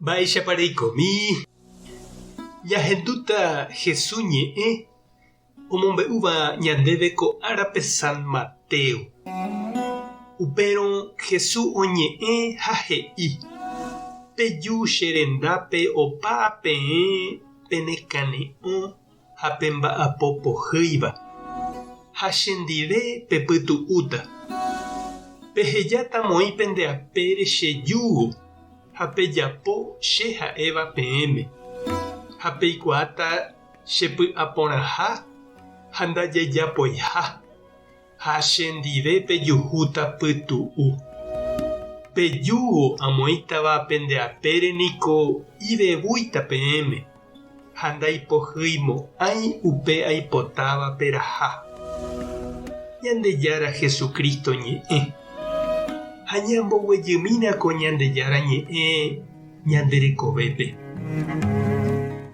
Mba'éichapa reikomi? Ñahendúta Jesús ñe'ẽ omombe'úva ñandéve ko árape San Mateo. Upérõ Jesús oñe'ẽ ha he'i, Peju che rendápe opa peẽ penekane'õ ha pemba'apo pohýiva, ha chendive pepytu'úta. Pehejáta moĩ pende apére che júgo ha pejapo che ha'éva peẽme, ha peikuaáta chepy'aporãha ha ndajejapoiha. Ha chendive pejuhúta pytu'u. Pe júgo amoĩtava pende apére niko ivevúita peẽme, ha ndaipohyimo'ãi upe aipotáva peraha. Ñandejára Jesucristo ñe'ẽ. Ha ñamboguejymína ko Ñandejára ñe'ẽ ñande rekovépe.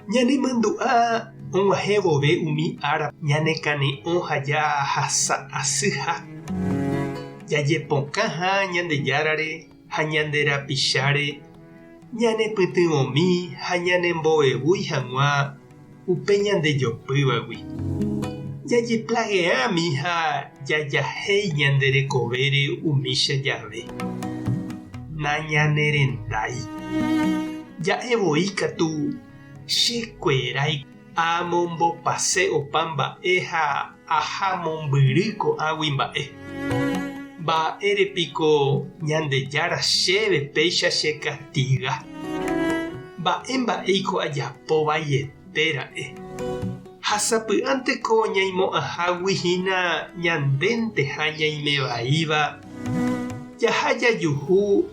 Ñanemandu'a og̃uahẽ vove umi ára ñanekane'õ ha jahasa asyha, jajepokãha Ñandejárare ha ñande rapicháre ñanepytyvõmi ha ñanembovevúi hag̃ua upe ñandejopývagui. Jajeplageámi ha jajahéi ñande rekovére umícha jave. Nañanerendái. Ja'e voi katu, Che kuerái amombopase opa mba'e ha aha mombyry ko'águi mba'e. Mba'ére piko Ñandejára chéve péicha chekastiga? Mba'e mba'éiko ajapo vaiete ra'e? Ha sapy'ánte ko ñaimo'ãhágui hína ñandénteha ñaime vaíva, jaha jajuhu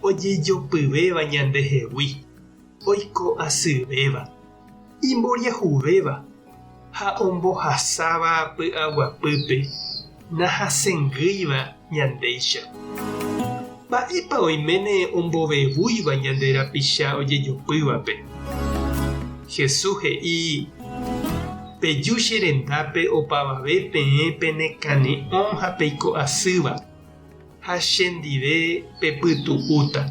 ojejopyvéva ñandehegui, oiko asyvéva, imboriahuvéva ha ombohasáva py'aguapýpe nahasẽngýiva ñandéicha. Mba'épa oiméne ombovevúiva ñande rapicha ojejopývape? Jesús he'i, Peju che rendápe opavave peẽ penekane'õ ha peiko asýva, ha chendive pepytu'úta.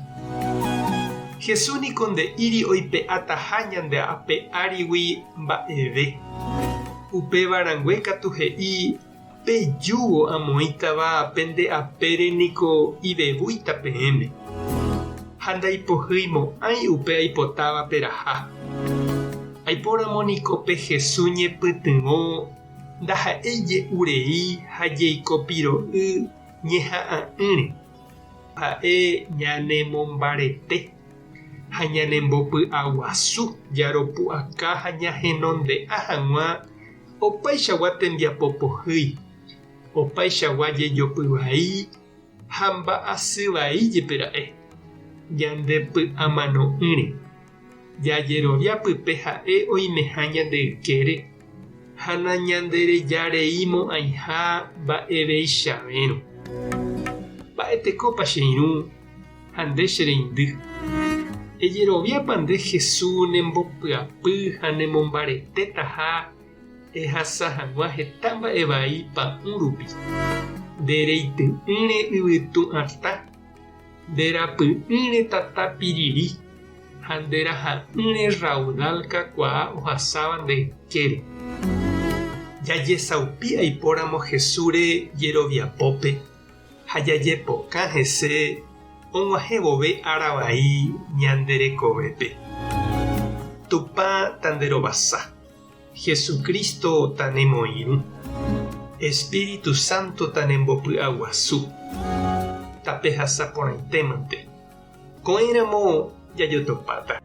Jesús niko nde'íri oipe'ataha ñande ape árigui mba'eve. Upéva rangue katu he'i, Pe júgo amoĩtava pende apére niko ivevúita peẽme, ha ndaipohyimo'ãi upe aipotáva peraha. Aipóramo niko pe Jesús ñepytyvõ ndaha'éi je'u rei ha jeiko piro'y ñeha'ã'ỹre, ha'e ñanemombarete ha ñanembopy'aguasu jaropu'aka ha ñahenonde'a hag̃ua opaichagua tembiapo pohýi, opaichagua jejopy vai ha mba'asy vai jepe ra'e, ñande py'amano'ỹre. Jajerovia pype ha'e oimeha ñande ykére ha nañanderejareimo'ãiha mba'eveichavérõ. Mba'etekópa che irũ ha nde che reindy? Ejeroviápa nde Jesús nembopyapy ha nemombaretétaha ehasa hag̃ua heta mba'e vai pa'ũ rupi, nde reity'ỹre yvytu atã? Nde rapy'ỹre tata piriri ha nde raha'ỹre raudal kakuaa ohasáva nde ykére. Jajesaupi aipóramo Jesúsre jeroviapópe ha jajepokã hese og̃uahẽ vove ára vai ñande rekovépe. Tupã tanderovasa, Jesucristo tanemoirũ, Espíritu Santo tanembopy'aguasu. Tapehasa porãitémante. Ko'ẽramo jajotopáta.